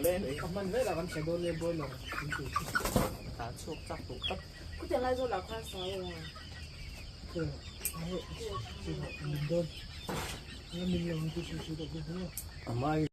A hman velah kan chhe dawn nia boiler in tur chu. Tlan chhuak chak duh tlat. Khutiang lai zawlah khan sa lo ang. Min dawn. Min lo ang chu chu chu.